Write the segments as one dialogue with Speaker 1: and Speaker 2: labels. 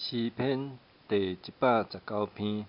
Speaker 1: 詩篇第119篇。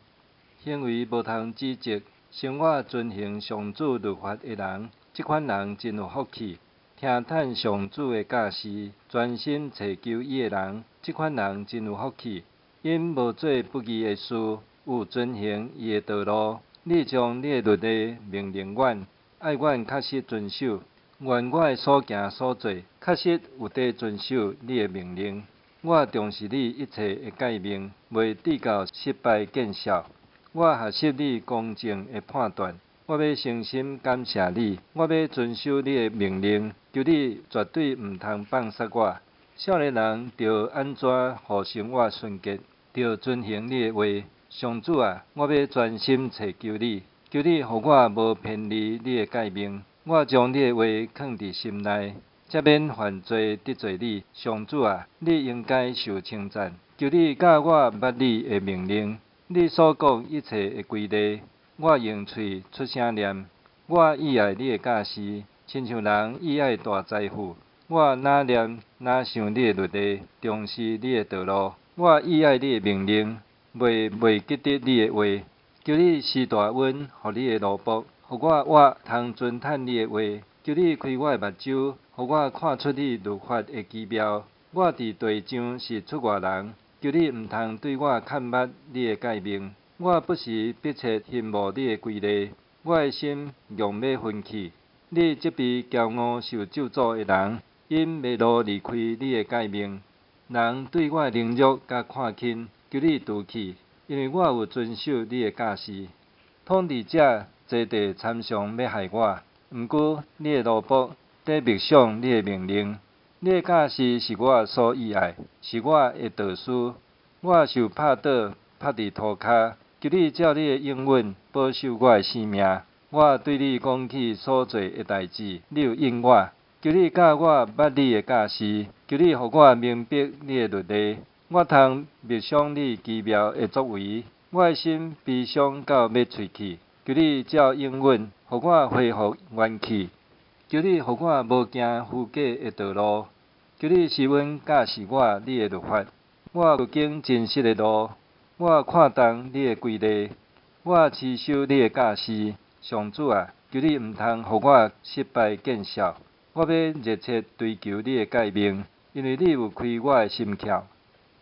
Speaker 1: 行為無通指責，生活遵行上主律法的人，這款人真有福氣。聽趁上主的教示，專心揣求伊的人，這款人真有福氣。𪜶無做不義的事，有遵行伊的道路。你將你的律例命令阮，愛阮確實遵守。願我的所行所做，確實有佇遵守你的命令。我重視你一切的誡命，袂致到失敗見笑。我學習你公正的判斷，我欲誠心感謝你。我欲遵守你的命令，求你絕對毋通放殺我。少年人著按怎予生活純潔？著遵行你的話。上主啊，我欲專心揣求你，求你予我無偏離你的誡命。我將你的話囥佇心內，才免犯罪得罪你。上主啊，你應該受稱讚。求你教我捌你的命令，你所講一切的規例，我用喙出聲念。我喜愛你的教示，親像人喜愛大財富。我若念若想你的律例，重視你的道路。我喜愛你的命令，袂記得你的話。求你施大恩予你的奴僕，予我活通遵趁你的話。求你開我的目睭，予我看出你律法的奇妙。我佇地上是出外人，求你毋通對我崁捌你的誡命。我不時迫切欣慕你的規例，我的心強欲昏去。你責備驕傲受咒詛的人，𪜶迷路離開你的誡命。人對我的凌辱佮看輕，求你除去，因為我有遵守你的教示。統治者坐地參詳欲害我，毋過你的奴僕佇默想你的命令。你的教示是我所喜愛，是我的導師。我受拍倒，拍佇塗跤，求你照你的應允保守我的性命。我對你講起所做的代誌，你有應我。求你教我捌你的教示，求你予我明白你的律例。我通默想你奇妙的作為，我的心悲傷到欲碎去。求你照應允，予我恢復元氣。求你予我無行虛假的道路。求你施恩教示我你的律法。我有經真實的路，我看重你的規例。我持守你的教示。上主啊，求你毋通予我失敗見笑。我欲熱切追求你的誡命，因為你有開我的心竅。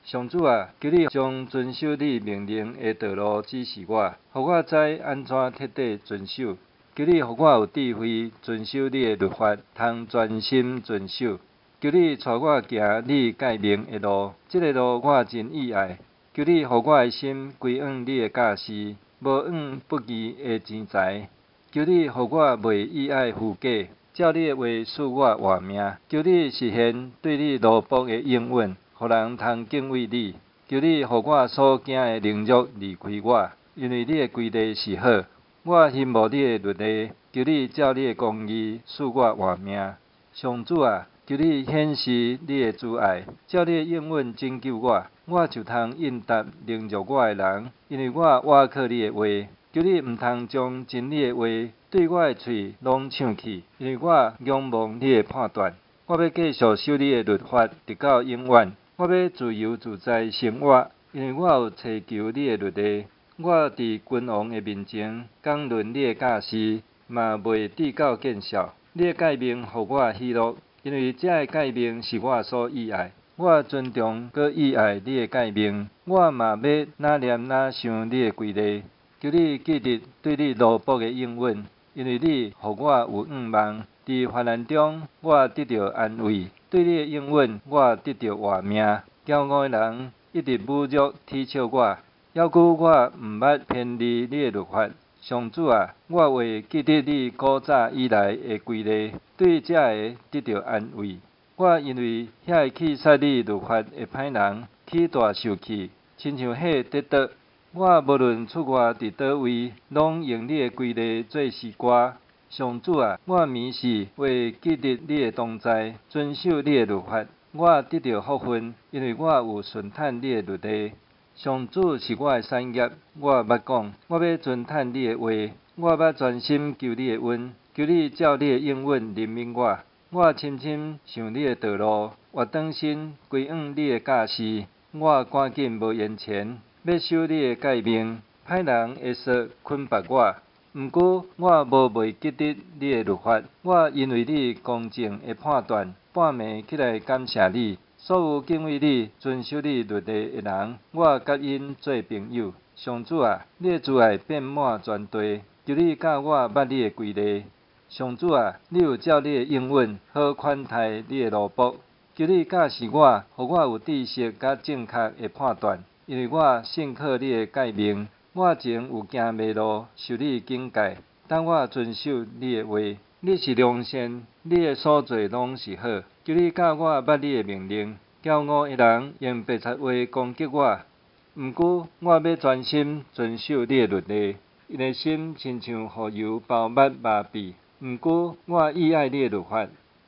Speaker 1: 上主啊，求你將遵守你命令的道路指示我，予我知按怎徹底遵守。求你予我有智慧，遵守你的律法，通專心遵守。求你帶我行你誡命的路，這个路我真喜愛。求你予我的心歸向你的教示，無向不義的錢財。求你予我袂喜愛虛假，照你的話賜我活命。求你實現對你奴僕的應允，予人通敬畏你。求你予我所驚的凌辱離開我，因為你的規例是好。我欣慕你的律例，求你照你的公義賜我活命。上主啊，求你顯示你的慈愛，照你的應允拯救我，我就通應答凌辱我的人，因為我倚靠你的話。求你毋通將真理的話對我的喙攏搶去，因為我仰望你的判斷。我欲繼續守你的律法，直到永遠。我欲自由自在生活，因為我有揣求你的律例。我佇君王的面前講論你的教示，嘛袂致到見笑。你的誡命予我喜樂，因為這个誡命是我所喜愛。我尊重閣喜愛你的誡命，我嘛欲若念若想你的規例。求你記得對你奴僕的應允，因為你予我有向望。佇患難中，我得著安慰；對你的應允，我得著活命。驕傲的人一直侮辱恥笑我，猶閣我毋捌偏離你的律法。上主啊，我會記得你古早以來的規例，對這个得著安慰。我因為遐个棄殺你律法的歹人，起大受氣，親像火佇灼。我無論出外佇佗位，攏用你的規例做詩歌。上主啊，我暝時會記得你的同在，遵守你的律法。我得著福分，因為我有順趁你的律例。上主是我的產業，我捌講，我欲遵趁你的話，我捌專心求你的恩，求你照你的應允憐憫我。我深深想你的道路，活轉身歸向你的教示。我趕緊無閒錢，欲守你的誡命。歹人的索捆縛我，毋過我無袂記得你的律法。我因為你公正的判斷，半暝起來感謝你。所有敬畏你、遵守你律例的人，我佮𪜶做朋友。上主啊，你的慈愛遍滿全地，求你教我捌你的規例。上主啊，你有照你的應允，好款待你的奴僕。求你教示我，予我有知識佮正確的判斷，因為我信靠你的誡命。我前有行迷路，受你警戒，等我遵守你的話。你是良善，你的所做攏是好。求你教我捌你的命令。驕傲的人用白賊話攻擊我，毋過我欲專心遵守你的律例。𪜶的心親像予油包抹麻痹，毋過我意愛你的律法。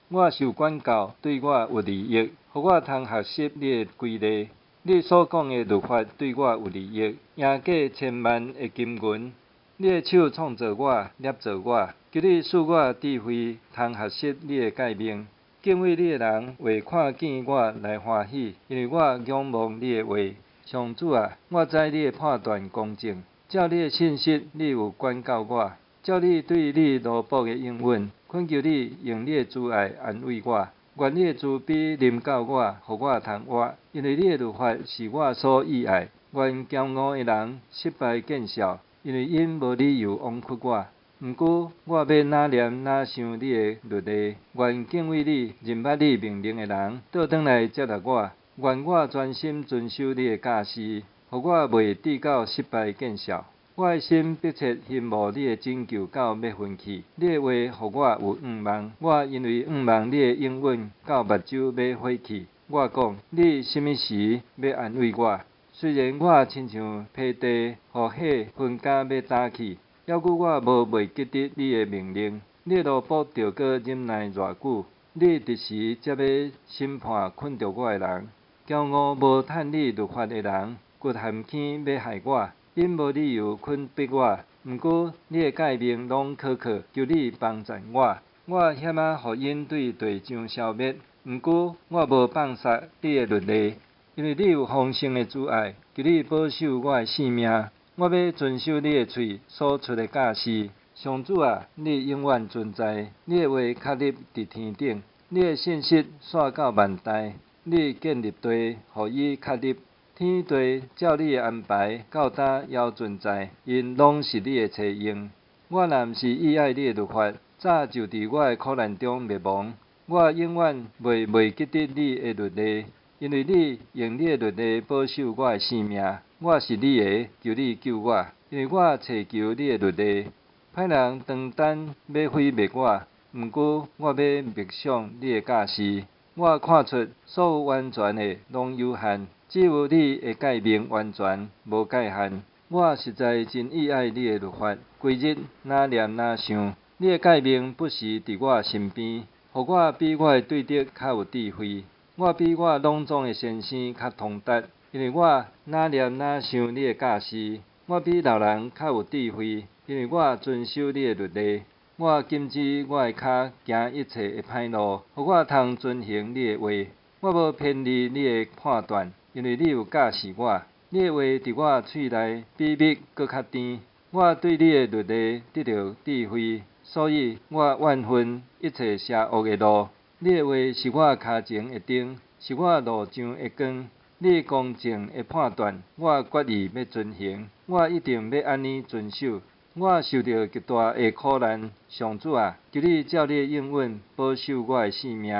Speaker 1: 我受管教對我有利益，予我通學習你的規例。你所講的律法對我有利益，贏過千萬的金銀。你的手創造我，捏造我，求你賜我智慧，通學習你的誡命。敬畏你的人會看見我來歡喜，因為我仰望你的話。上主啊，我知你的判斷公正，照你的信實，你有管教我。照你對你奴僕的應允，懇求你用你的慈愛安慰我。願你的慈悲臨到我，予我通活，因為你的律法是我所意愛。願驕傲的人失敗見笑，因為𪜶無理由枉屈我。毋過我欲哪念哪想你的律例。願敬畏你、認捌你命令的人，倒轉來接納我。願我專心遵守你的教示，予我袂致到失敗見笑。我的心迫切欣慕你的拯救到欲昏去，你的話予我有向望。我因為向望你的應允，到目睭欲花去。我講，你啥物時欲安慰我？雖然我親像皮地，予火焚甲欲焦去，猶閣我無袂記得你的命令。你的奴僕著閣忍耐偌久？你佇時才欲審判困著我的人？驕傲無趁你律法的人，掘陷坑欲害我。𪜶無理由困迫我，毋過你的誡命攏可靠，求你幫贊我。我險仔予𪜶對地上消滅，毋過我無放捒你的律例，因為你有豐盛的慈愛，求你保守我的性命。我欲遵守你的喙所出的教示。上主啊，你永遠存在，你的話確立佇天頂，你的信實紲到萬代。你建立地，予伊確立。天地照你的安排，到今猶存在，𪜶攏是你的差用。我若毋是意愛你的律法，早就佇我的苦難中滅亡。我永遠袂袂記得你的律例，因為你用你的律例保守我的性命。我是你的，求你救我，因為我揣求你的律例。歹人當等欲毀滅我，毋過我欲默想你的教示。我看出所有完全的攏有限，只有你的誡命完全無界限。我實在真意愛你的律法，規日哪念哪想。你的誡命不時佇我身邊，予我比我的對敵較有智慧。我比我攏總的先生較通達，因為我哪念哪想你的教示。我比老人較有智慧，因為我遵守你的律例。我禁止我的跤行一切的歹路，予我通遵行你的話。我無偏離你的判斷，因為你有教示我。你的話佇我喙內比蜜閣較甜。我對你的律例得著智慧，所以我怨恨一切邪惡的路。你的話是我跤前的燈，是我路上的光。你公正的判斷，我決意欲遵行，我一定欲按呢遵守。我受著極大的苦難，上主啊，求你照你的應允保守我的性命。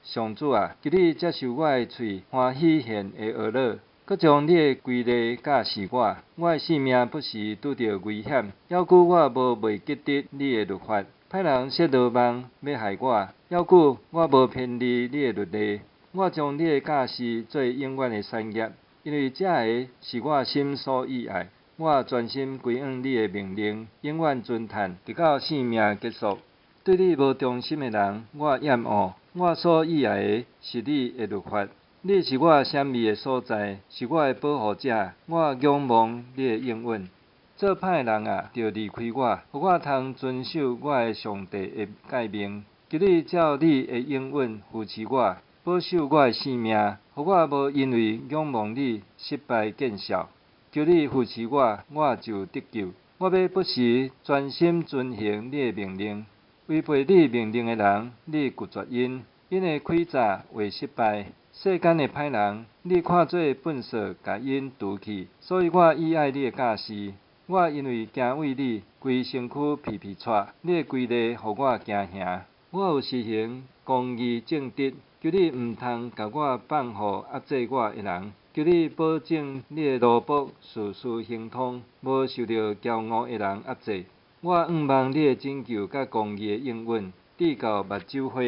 Speaker 1: 上主啊，求你接受我的喙歡喜獻的穢樂，閣將你的規例教示我。我的性命不時拄著危險，猶閣我無袂記得你的律法。歹人設羅網欲害我，猶閣我無偏離你的律例。我將你的教示做永遠的產業，因為這个是我心所意愛。我專心歸向你的命令，永遠遵趁，直到性命結束。對你無忠心的人，我厭惡。我所意愛的是你的律法。你是我閃避的所在，是我的保護者。我仰望你的應允。做歹的人啊，著離開我，予我通遵守我的上帝的誡命。求你照你的應允扶持我，保守我的性命，予我無因為仰望你失敗見笑。求你扶持我，我就得救。我欲不時專心遵行你的命令。違背你命令的人，你拒絕𪜶，𪜶的詭詐會失敗。世間的歹人，你看做糞掃，共𪜶除去。所以我喜愛你的教示。我因為敬畏你，規身軀皮皮掣。你的規例予我驚嚇。我有實行公義正直，求你毋通共我放予壓制我的人。求你保證你的奴僕事事亨通，無受著驕傲的人壓制。我向望你的拯救佮公義的應允，直到目睭花。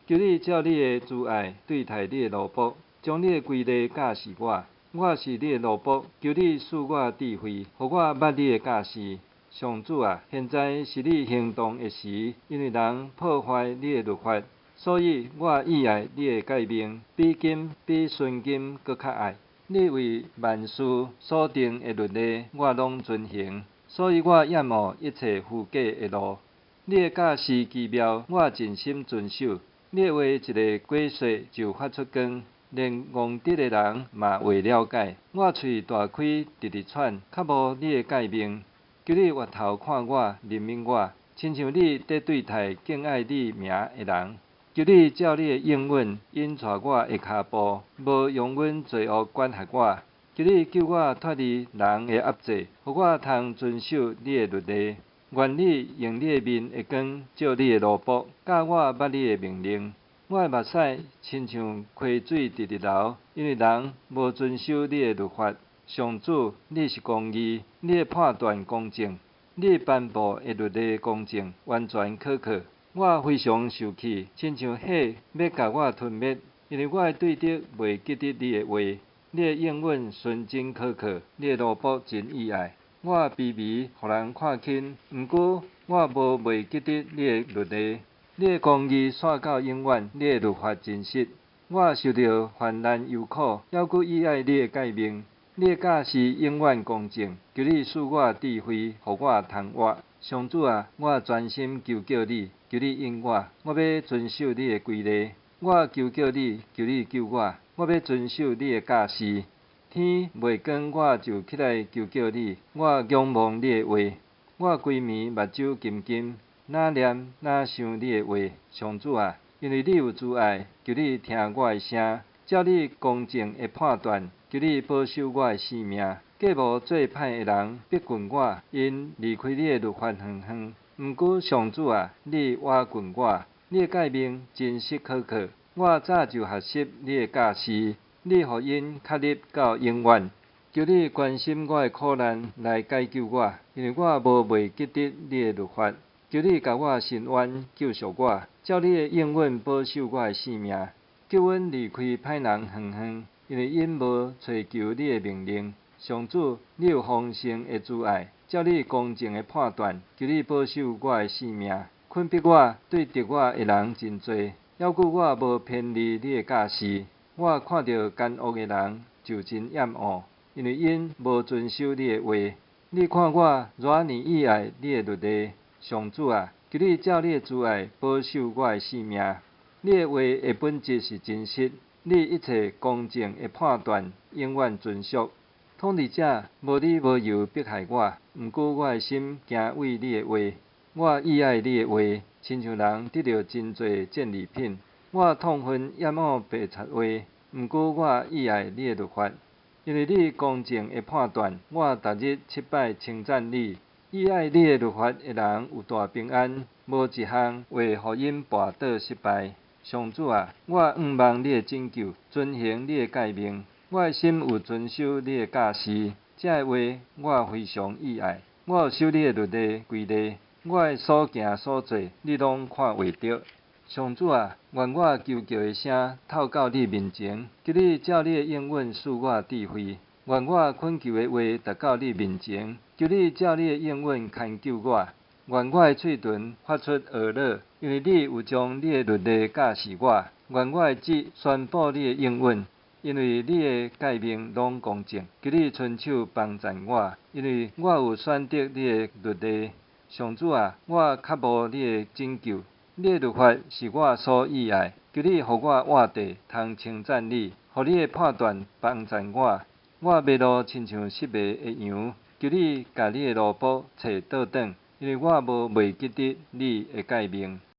Speaker 1: 求你照你的慈愛對待你的奴僕，將你的規例教示我。我是你的奴僕，求你賜我智慧，予我捌你的教示。上主啊，現在是你行動的時，因為人破壞你的律法，所以我喜愛你的誡命，比金比純金閣較愛。你為萬事所定的律例，我攏遵行，所以我厭惡一切虛假的路。你的教示奇妙，我盡心遵守。你的話一个解說就發出光，連戇直的人嘛會了解。我喙大開，直直喘，較無你的誡命。求你越頭看我，憐憫我，親像你佇對待敬愛你名的人。求你照你的應允引帶我的跤步，無容忍罪惡管轄我。求你救我脫離人的壓制，予我通遵守你的律例。願你用你的面的光照你的奴僕，教我捌你的命令。我的目屎親像溪水直直流，因為人無遵守你的律法。上主，你是公義，你的判斷公正，你頒布的律例公正，完全可靠。我非常受氣，親像火欲共我吞滅，因為我的對敵袂記得你的話。你的應允純真可靠，你的奴僕真喜愛。我卑微，予人看輕，毋過我無袂記得你的律例。你的公義紲到永遠，你的律法真實。我受著患難憂苦，猶閣喜愛你的誡命。你的教示永遠公正，求你賜我智慧，予我通活。上主啊，我專心求叫你，求你應我，我欲遵守你的規例。我求叫你，求你救我，我欲遵守你的教示。天未光，我就起來求叫你，我仰望你的話。我規暝目睭金金，若念若想你的話。上主啊，因為你有慈愛，求你聽我的聲，照你公正的判斷，求你保守我的性命。計謀做歹的人逼近我，𪜶離開你的律法遠遠。毋過上主啊，你倚近我，你的誡命真實可靠。我早就學習你的教示，你予𪜶確立到永遠。求你關心我的苦難，來解救我，因為我無袂記得你的律法。求你共我伸冤，救贖我，照你的應允保守我的性命。救阮離開歹人遠遠，因為𪜶無揣求你的命令。上主，你有豐盛的慈愛，照你公正的判斷，求你保守我的性命。困迫我、對敵我的人真濟，猶閣我無偏離你的教示。我看著奸惡的人就真厭惡，因為𪜶無遵守你的話。你看我偌爾喜愛你的律例，上主啊，求你照你的慈愛保守我的性命。你的話的本質是真實，你一切公正的判斷永遠遵守。統治者無理無由迫害我，毋過我的心敬畏你的話。我喜愛你的話，親像人得著真濟戰利品。我痛恨厭惡白賊話，毋過我喜愛你的律法。因為你公正的判斷，我逐日七擺稱讚你。喜愛你的律法的人有大平安，無一項會予𪜶跋倒失敗。上主啊，我向望你的拯救，遵行你的誡命。我的心有遵守你的教示，這个話我非常喜愛。我有守你的律例規例，我的所行所做，你攏看會著。上主啊，願我求叫的聲透到你面前，求你照你的應允賜我智慧。願我懇求的話達到你面前，求你照你的應允牽救我。願我的喙唇發出呵咾，因為你有將你的律例教示我。願我的舌宣布你的應允，因為你的誡命攏公正。求你伸手幫贊我，因為我有選擇你的律例。上主啊，我渴慕你的拯救，你的律法是我所喜愛。求你予我活著，通稱讚你，予你的判斷幫贊我。我迷路親像失迷的羊，求你共你的奴僕揣倒轉，因為我無袂記得你的誡命。